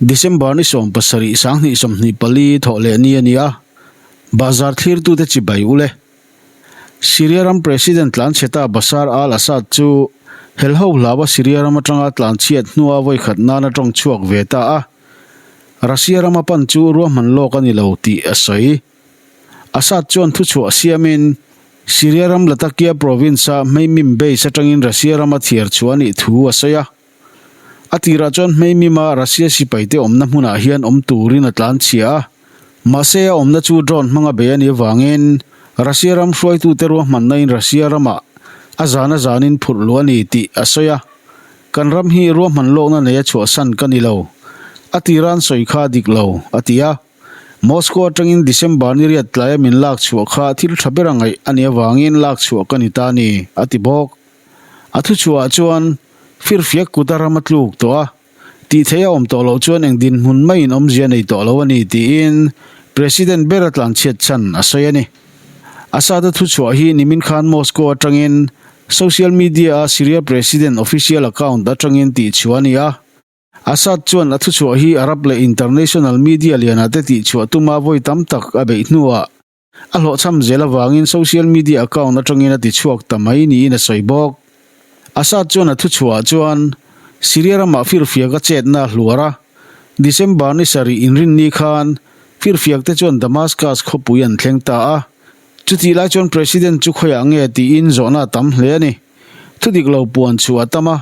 December ni 17 2024 thawh leh ni a ni a, bahzar thlirtute chibai u le. Syria ram President tlanchheta Bashar al-Assad chu helho hlaua Syria ram atanga tlanchhiat hnua vawikhat nana tawng chhuak ve ta a, Russia rama pan chu ruahman lawk a ni lo tih a sawi. Assad chuan thuchhuah siamin Syria ram Latakia province-a Hmeimim base atangin Russia rama thiar chhuah a nih thu a sawi a. A tirah chuan Hmeimima Russia sipaite awmna hmunah hian awm turin a tlanchhia a, mahse a awmna chu drone hmanga bei a nih avangin Russia ram hruaitute ruahmannain Russia ramah a zan a zanin phurh luh a ni tih a sawi a. Kan ram hi ruahman lawkna nei a chhuahsan ka ni lo. A tira an sawi kha a dik lo, a ti a. Moscow atangin December ni riat tlaia min lak chhuah kha thil tha bera ngaih a nih avangin lak chhuah ka ni ta a ni, a ti bawk. A thuchhuahah chuan firfiak kut a ram a tluk tawh a, tih theih a awm tawh loh chuan eng dinhmun maiin awmzia nei tawh lo a ni tiin President ber a tlanchhiat chhan a sawi a ni. Assad-a thuchhuah hi nimin khan Moscow atangin social media-a Syria President official account atangin tihchhuah a ni a. Assad chuan a thuchhuah hi Arab leh international media lianah te tihchhuah tuma vawi tam tak a beih hnuah A hlawhchham zel avangin social media account atangin a tichhuak ta mai niin a sawi bawk. Assad chuan a thuchhuahah chuan Syria ramah firfiak a chetna a hluar a, December ni sarih inrinni khan firfiak te chuan Damascus khawpui an thleng ta a. Chutih lai chuan President chu khawiah nge tiin zawhna a tam hle a ni. Thudik lo puan chhuah a tam a,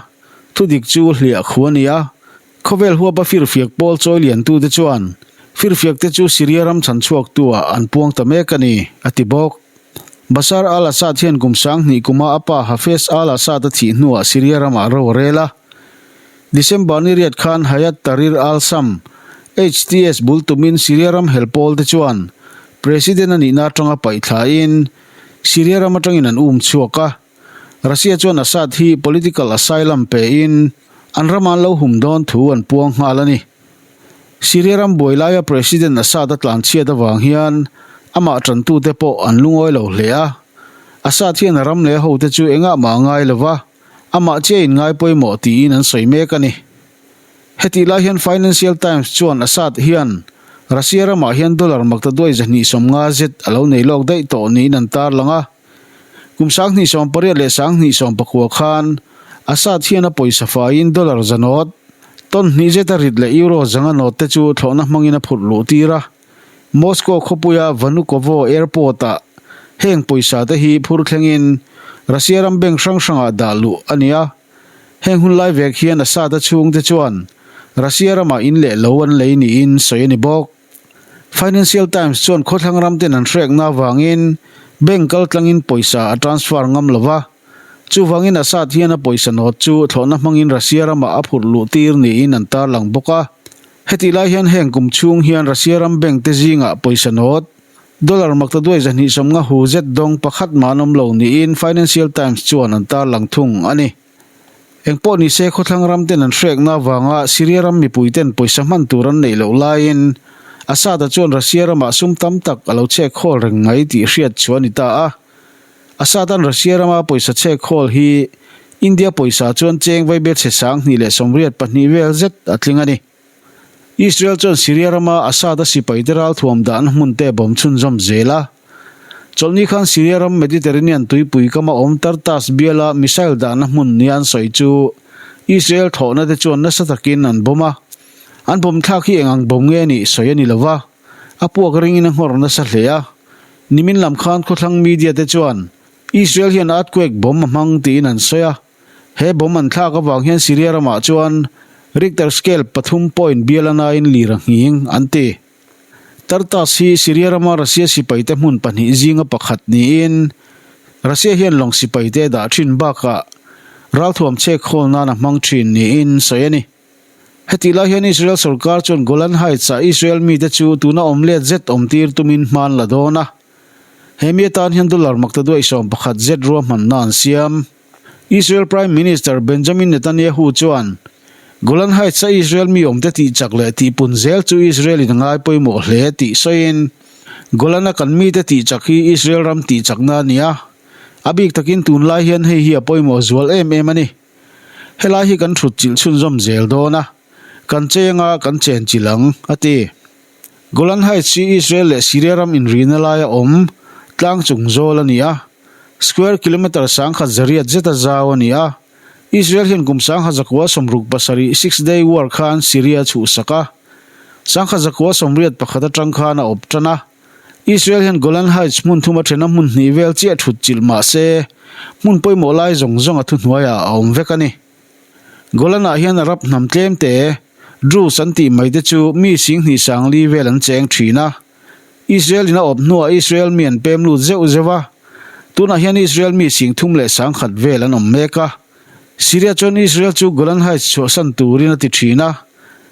thudik chu hliah khu a ni a, Khawvel huapa firfiak pawl chawi liantute chuan firfiakte chu Syria ram chhan chhuaktu-ah an puang ta mek a ni, a ti bawk. Bashar al-Assad hian kum 2000 kuma a pa Hafez al-Assad a thih hnuah Syria ramah ro a rel a. December ni riat khan Hayat Tahrir al-Sham, HTS, bul tumin Syria ram hel pawlte chuan President a nihna atanga paih thlain Syria ram atangin an um chhuak a. Russia chuan Assad hi political asylum pein an rama an lo hum dawn thu an puang nghal a ni. Syria ram buai laia President Assad a tlanchhiat avang hian amah tantute pawh an lungawi lo hle a. Assad hian a ram leh a hote chu engah mah a ngai lo va, amah chiah in ngai pawimawh tiin an sawi mek a ni. Hetih lai hian Financial Times chuan Assad hian Russia ramah hian dollar makta duai 250 zet a lo nei lawk daih tawh niin an tarlang a. Kum 2018 leh 2019 khan Assad hian a pawisa faiin dollar zanawt, ton hnih zeta rit leh euro zanga nawt te chu thlawhna hmangin a phurh luh tir a. Moscow khawpuia Vnukovo Airport-ah heng pawisa te hi phur thlengin Russia ram bank hrang hrangah dah luh a ni a. Heng hun lai vek hian Assad-a chhungte chuan Russia ramah in leh lo an lei niin sawi a ni bawk. Financial Times chuan khawthlang ram ten an hrekna avangin bank kal tlangin pawisa a transfer ngam lo va, chuvangin Assad hian a pawisa nawt chu thlawhna hmangin Russia ramah a phurh luh tir niin an tarlang bawk a. Hetih lai hian heng kum chhung hian Russia ram bank te zingah pawisa nawt dollar makta duai 250 hu zet dawng pakhat mah an awm lo niin Financial Times chuan an tarlang thung a ni. Engpawh ni se khawthlang ram ten an hrekna avanga Syria ram mipui ten pawisa hman tur an neih loh laiin Assad-a chuan Russia ramah sum tam tak a lo chhek khawl reng mai tih hriat chu a ni ta a. Assad-a'n Russia rama pawisa chhek khawl hi India pawisa chuan cheng vaibel chhe 2084 vel zet a tling a ni. Israel chuan Syria rama Assad-a sipaite ralthuam dahna hmunte a bawm chhunzawm zel a. Chawlhni khan Syria ram Mediterranean tuipui kama awm Tartas biala missile dahna hmun nia an sawi chu Israel thlawhna te chuan nasa takin an bawm a. An bawm thlak hi eng ang bawm nge nih sawi a ni lo va, a puak ringin a nghawr nasa hle a. Nimin lam khan khawthlang media te chuan Israel hian earthquake bomb a hmang tiin an sawi a. He bomb an thlak avang hian Syria ramah chuan Richter scale pathum point bial a nain lir a nghing, an ti. Tartus hi Syria rama Russia sipaite hmun pahnih zinga pakhat niin Russia hian lawng sipaite a dah thin bakah ralthuam chhek khawl nan a hmang thin niin sawi a ni. Hetih lai hian Israel sorkar chuan Golan Heights-ah Israel mite chu tuna awm let zet awmtir tumin hman la dawn a. He mi atan hian dollar makta duai 11 zet ruahmanna an siam. Israel Prime Minister Benjamin Netanyahu chuan Golan Heights-a Israel mi awmte tihchak leh tihpun zel chu Israel-in a ngai pawimawh hle tih sawiin, Golan-a kan mite tihchak hi Israel ram tihchakna a ni a, a bik takin tunlai hian hei hi a pawimawh zual em em a ni. Helai hi kan thut chilh chhunzawm zel dawn a. Kan chei anga kan chenchilh ang, a ti. Golan Heights hi Israel leh Syria ram inrihna laia awm tlang chung zawl a ni a, square kilometre 1800 zeta zau a ni a. Israel hian kum 1967 Six Day War khan Syria a chhuhsak a, 1981 atang khan a awp tan a. Israel hian Golan Heights hmun thuma thena hmun hnih vel chiah thut chilh mah se, hmun pawimawh lai zawng zawng a thuhnuaiah a awm vek a ni. Golan-ah hian Arab hnam tlem te, Druze an tih mai te chu mi 20 sangli vel an cheng thin a. Israel in a awp hnuah Israel mi an pem lut zeuh zeuh a, tunah hian Israel mi 30 leh 10,000 vel an awm mek a. Syria chuan Israel chu Golan Heights chhuahsan turin a ti thin a,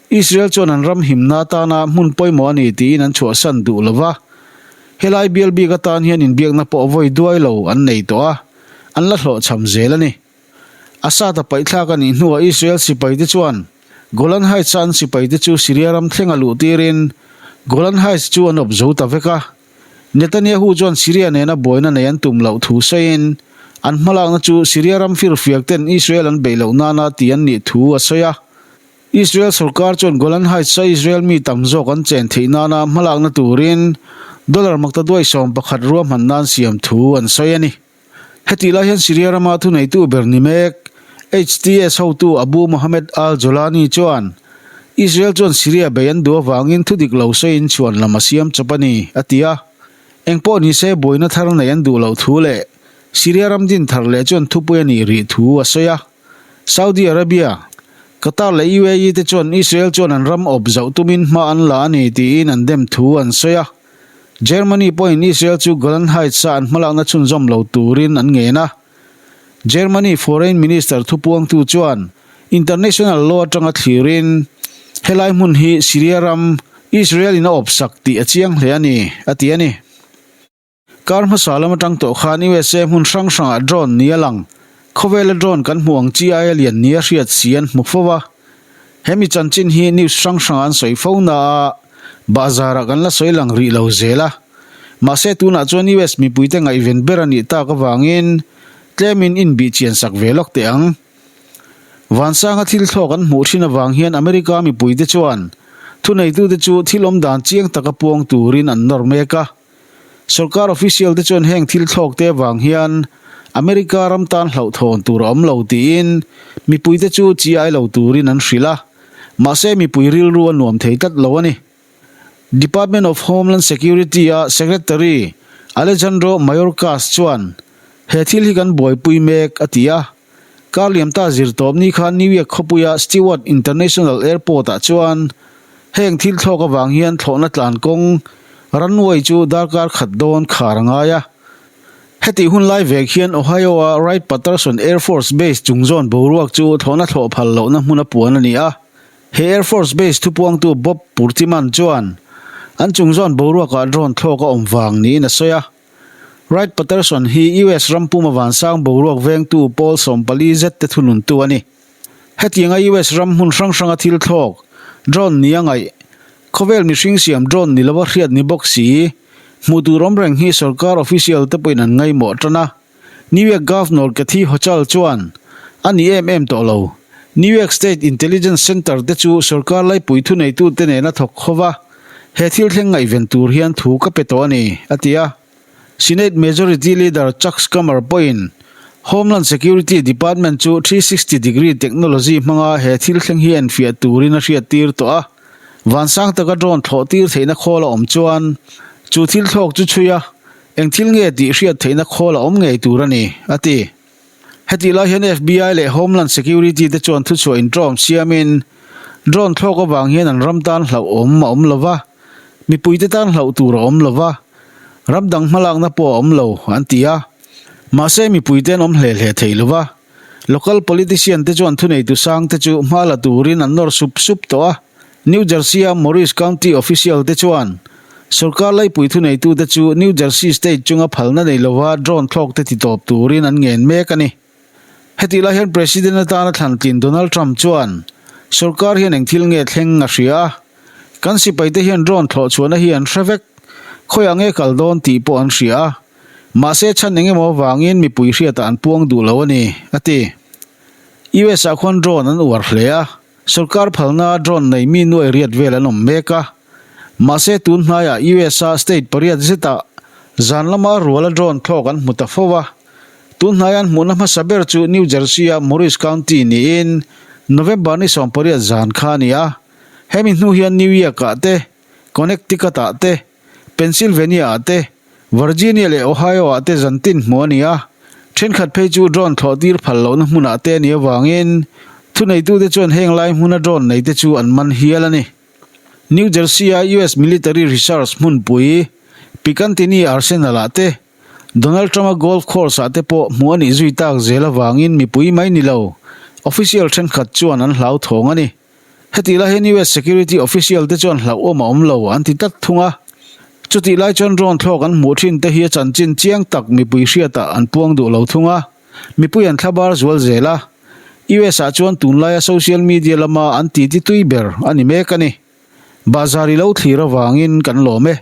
Israel chuan an ram himna atana hmun pawimawh a ni tiin an chhuahsan duh lo va. Helai bial bik atan hian inbiakna pawh vawi duai lo an nei tawh a, an la hlawhchham zel a ni. Assad a paihthlak a nih hnuah Israel sipaite chuan Golan Heights-a an sipaite chu Syria ram thlenga luh tirin Golan Heights chu an awp zo ta vek a. Netanyahu chuan Syria nena buaina nei an tum loh thu sawiin an hmalakna chu Syria ram firfiak ten Israel an beih loh nana ti an nih thu a sawi a. Israel sorkar chuan Golan Heights-a Israel mi tam zawk an chen theih nana hmalakna turin dollar maktaduai 11 ruahman nan siam thu an sawi a ni. Hetih lai hian Syria rama thuneitu ber ni mek, HTS hotu Abu Mohammed al-Jolani chuan Israel chuan Syria bei an duh avangin thudik lo sawiin chhuan lam a siam chawp a ni, a ti a. Engpawh ni se buaina thar nei an duh loh thu leh Syria ram din thar leh chuan thupui a nih rih thu a sawi a. Saudi Arabia, Qatar leh UAE te chuan Israel chuan an ram awp zauh tumin hma an la a ni tiin an dem thu an sawi a. Germany pawhin Israel chu Golan Heights-a an hmalakna chhunzawm lo turin an ngen a. Germany Foreign Minister thupuangtu chuan international law atanga thlirin helai hmun hi Syria ram Israel-in a awpsak tih a chiang hle a ni, a ti a ni. Kar hmasa lam atang tawh khan USA hmun hrang hrangah drone ni a lang. Khawvela drone kan hmuh ang chi aia lian nia hriat si an hmu fo va. Hemi chanchin hi news hrang hrangah an sawi fo na a, bahzarah kan la sawi lang rih lo zel a. Mahse tunah chuan US mipuite ngaihven ber a nih tak avangin tlemin inbih chian sak ve lawk teh ang. Vansanga thil thlawk an hmuh thin avang hian America mipuite chuan thuneitute chu thil awm dan chiang taka puang turin an nawr mek a. Sorkar official te chuan heng thil thlawk te avang hian America ram tan hlauhthawn tur a awm lo tiin mipuite chu chi ai lo turin an hrilh a, mahse mipui rilru a nuam thei tlat lo a ni. Department of Homeland Security a Secretary Alejandro Mayorkas chuan he thil hi kan buaipui mek a ti a, Kar liamta zirtawp ni khan New York khawpuia Stewart International Airport-ah chuan heng thil thlawk avang hian thlawhna tlan kawng runway chu darkar khat dawn khar a ngai a. Hetih hun lai vek hian Ohio-a Wright-Patterson Air Force Base chung zawn boruak chu thlawhna thlawh phal lohna hmun a puan a ni a. He Air Force Base thupuangtu Bob Purtiman chuan an chung zawn boruakah drone thlawk a awm vang niin a sawi a. Wright-Patterson hi US ram puma vansang boruak vengtu pawl 14 zet te thununtu a ni. Hetianga US ram hmun hrang hranga thil thlawk, drone nia ngaih, khawvel mihring siam drone ni lova hriat ni bawk si, hmuh tur awm reng hi sorkar official te pawhin an ngaihmawh tan a. New York Governor Kathy Hochul chuan, A ni em em tawh lo. New York State Intelligence Center te chu sorkar laipui thuneitute nena thawk khawva He thil thleng ngaihven tur hian thu ka pe tawh a ni, a ti a. Senate Majority Leader Chuck Schumer pawhin Homeland Security Department chu 360 degree technology hmanga he thil thleng hi enfiah turin a hriattir tawh a. Vansang taka drone thlawh tir theihna khawl a awm chuan chu thil thlawk chu chhui a, eng thil nge tih hriat theihna khawl a awm ngei tur a ni, a ti. Hetih lai hian FBI leh Homeland Security te chuan thuchhuah inṭawm siamin drone thlawk avang hian an ram tan hlauhawm a awm lo va, mipuite tan hlauh tur a awm lo va, ram dang hmalakna pawh a awm lo, an ti a. Mahse mipuite an awm hle hle thei lo va, local politician te chuan thuneitu sang te chu hma la turin an nawr sup sup tawh a. New Jersey-a Morris County official te chuan sorkar laipui thuneitute chu New Jersey state chunga phalna nei lova drone thlawk te titawp turin an ngen mek a ni. Hetih lai hian President atana thlantlin Donald Trump chuan sorkar hian eng thil nge thleng a hria a, kan sipaite hian drone thlawh chhuahna hi an hre vek, khawiah nge kal dawn tih pawh an hria a, mahse chhan eng emaw avangin mipui hriatah an puang duh lo a ni, a ti. US-ah khuan drone an uar hle a. Sorkar phalna drone nei mi nuai riat vel an awm mek a. Mahse tun hnaiah US-a state pariat zetah zan lama ruala drone thlawk an hmu ta fo a. Tun hnai an hmuhna hmasa ber chu New Jersey-a Morris County niin November ni 18 zan kha a ni a. Hemi hnu hian New York-ah te, Connecticut-ah te, Pennsylvania-ah te, Virginia leh Ohio-ah te zan tin hmuh a ni a. Thenkhat phei chu drone thlawh tir phal lohna hmunah te a nih avangin thuneitute chuan heng lai hmuna drone neite chu an man hial a ni. New Jersey-a US Military Reserves hmunpui Picantinee Arsenal-ah te, Donald Trump-a golf course-ah te pawh hmuh a nih zui tak zel avangin mipui mai ni lo, official thenkhat chuan an hlauthawng a ni. Hetih lai hian US security official te chuan hlauhawm a awm lo an ti tlat thung a. Chutih lai chuan drone thlawk an hmuh thin te hi a chanchin chiang tak mipui hriatah an puang duh lo thung a, mipui an thlabar zual zel a. US ah chuan tunlaia social media lama an titi tui ber a ni mek a ni. Bahzar i lo thlir avangin kan lawm e.